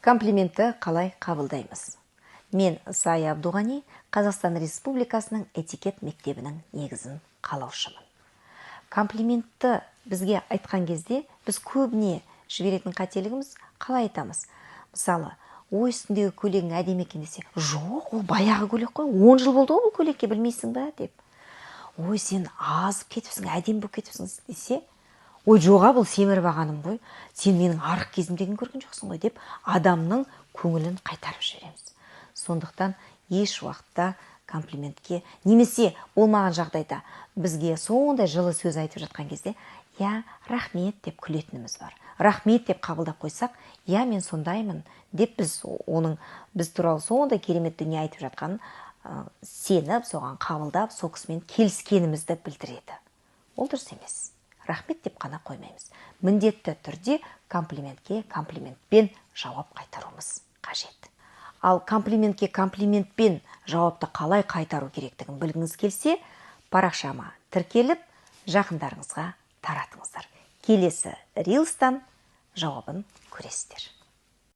Комплиментті қалай қабылдаймыз? Мен, Сая Абдуғани, Қазақстан Республикасының этикет мектебінің негізін қалаушымын. Комплиментті бізге айтқан кезде біз көбіне жіберетін қателігіміз: қалай айтамыз? Мысалы, «Ой, үстіндегі көйлегің әдемі екен» десе, «Жоқ, ол баяғы көйлек қой, 10 жыл болды ғой бұл көйлекке, білмейсің ба?» деп. «Ой, сен азып кетіпсің, әдемі болып кетіпсің» десе, «Ой, жоға, бұл семіріп алғаным ғой, сен менің арық кезімдегін көрген жоқсың ғой» деп адамның көңілін қайтарып жібереміз. Сондықтан еш уақытта комплиментке немесе болмаған жағдайда бізге сондай жылы сөз айтып жатқан кезде «Иә, рахмет» деп күлетініміз бар. «Рахмет» деп қабылдап қойсақ, «Иә, мен сондаймын» деп, біз оның біз туралы сондай керемет дүние айтып жатқанын сеніп, соған қабылдап, сол кісімен келіскенімізді білдіреді. Ол дұрыс емес. «Рахмет» деп қана қоймаймыз, міндетті түрде комплиментке комплиментпен жауап қайтаруымыз қажет. Ал комплиментке комплиментпен жауапты қалай қайтару керектігін білгіңіз келсе, парақшама тіркеліп, жақындарыңызға таратыңыздар. Келесі рилстан жауабын көресіздер.